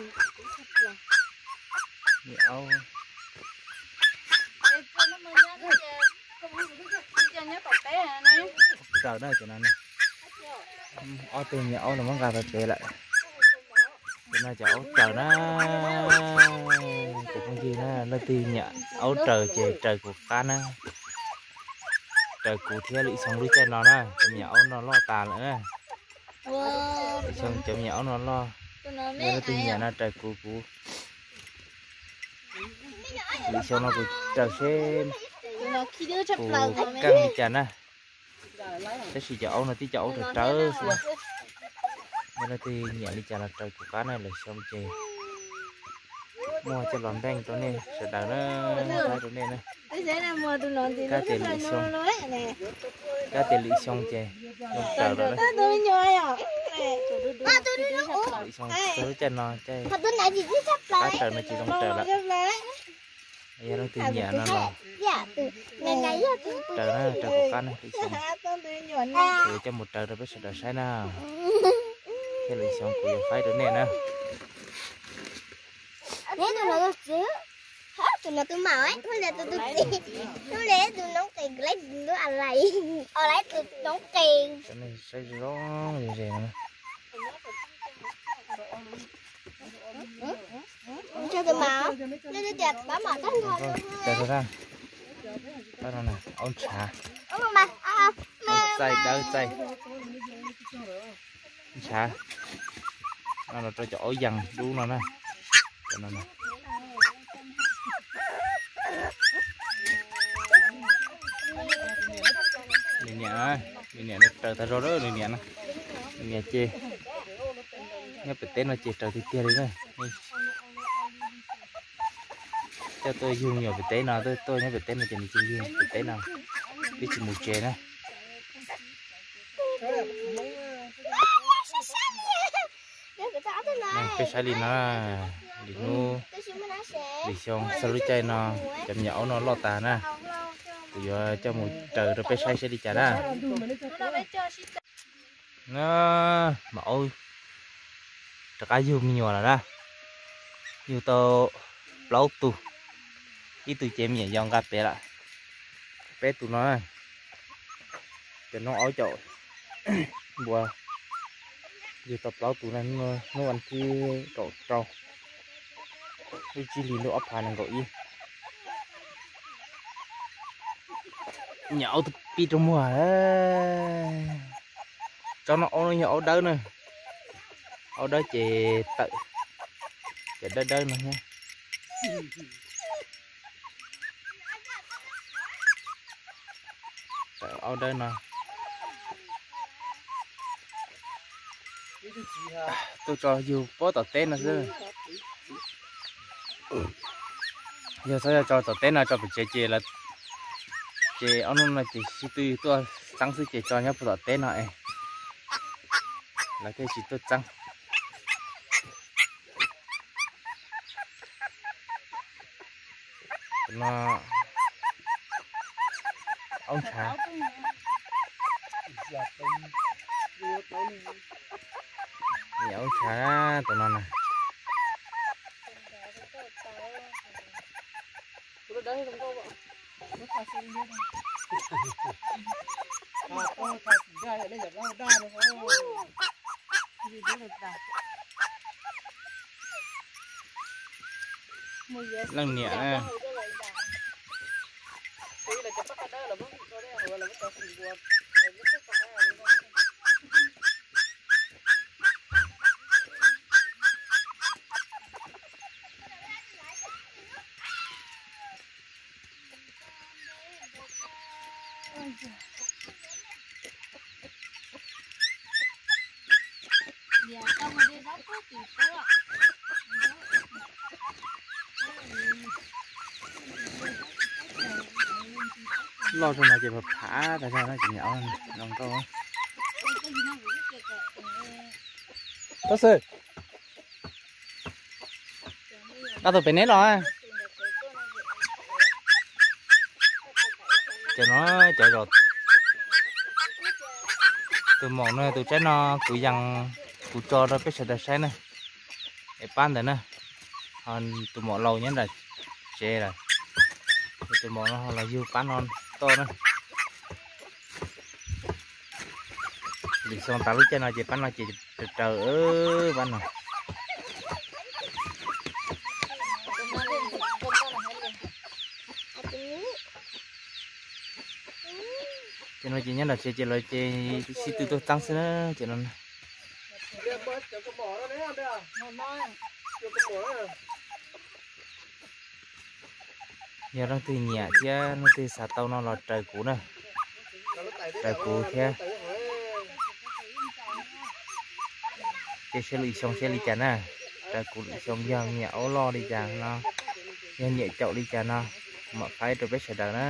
Aub raws na cov no na. Ob tug nyiam aub no muab nqa pem pem lawm. Cov no cov aub raws na. Cov phooj ywg na, leej twg nyiam aub raws ces raws kuv qab na. Raws kuv thiab Lwm Xyooj lub caij no na, cov me nyuam aub no loj tas lawm na. Lwm Xyooj cov me nyuam aub no loj. Yog leej twg nyiam no raws kuv, kuv Lwm Xyooj no kuv raws seb kuv keej li cas na. Tab sis cov aub no tib cov aub raws rawv xwb. Yog leej twg nyiam li cas los raws kuv qab na, Lwm Xyooj ces muaj coj los npeej rau nej sawv daws na, rau nej na. Kab tias Lwm Xyooj, kab tias Lwm Xyooj ces zoo raws lawm. Lwm Xyooj txog lub caij no caij qab raws no ces zoo raws lawm. Yog leej twg nyiam no los raws na, raws kuv qab na, Lwm Xyooj. Kuv yuav coj mus raws rau peb sawv daws saib na. Thiab Lwm Xyooj kuv yuav faib rau nej na. Tus no tus maum, tus no tus txiv, tus no tus noob qes, kuv laib tus noob qes, o laib tus noob qes. Saib zoo ze no. Aub ntshav, aub txaij, aub txaij. Ntshav no los rau cov aub yees dub no na. Nws niam, nws niam no raws tag zog lawm, nws niam no. Nws niam ces nyob pem teb no ces raws tiag tiag li na. Coj tuaj yug me nyuam pem teb no, tuaj nyob pem teb no ces nws tsis yug pem teb no, twb tsis mus tsev na. Peb saib li no, lwm hnub, lwm xyoo txog lub caij no, cov me nyuam aub no loj tas na, kuv yuav coj mus raws rau peb saib seb li cas na. Mas aub rov qab yug me nyuam lawm na, yug tau plaub tug, ib tug ces me nyuam yau nqa pem lawm, peb tug no, cov noob aub caum npua, yug tau plaub tug na, hnub vas thib kaum rau, lub tsib hlis lub ob phav nees nkaum ib. Nyuam aub pib rau muag. Tsob no aub no yog aub dawb na, aub dawb ces tawm, ces dawb dawb no thiab. Tawm aub dawb no. Tuaj tso yug puag tom teb no xwb. Yog txhob yog tso tom teb no tso pem tsev ces, ces ob hnub no ces sib tw tuaj txeeb xwb ces tso nyob puag tom teb no es lawv thiaj tsis tuaj txeeb. Tus no aub ntshav, aub ntshav tus no na. Leej niam na. Loj rau no ces phav tas zog no ces nyuam aub zoo nkauj. Tab sis nqa tus pem neb los. Cov no, cov zom, tus maum no tus tsaib no kuv yees, kuv tso rau peb sawv daws saib na. Es pab ntawd na, ho tus maum laus nyob nram tsev lawm, es tus maum no ho los yug pab no toj na. Lwm xyoo tas lub caij no ces pab no ces raws raws pab no. Ces no ces nyob nram tsev ces lawv ces sib tw tuaj txeeb xwb na, ces no. Yog leej twg nyiam thiab leej twg xav tau no los raws kuv na, raws kuv thiab. Ces saib lwm xyoo saib li cas na, raws kuv lwm xyoo yog nyiam aub loj li cas no, yog nyiam caum li cas no, kuv mam faib rau peb sawv daws na.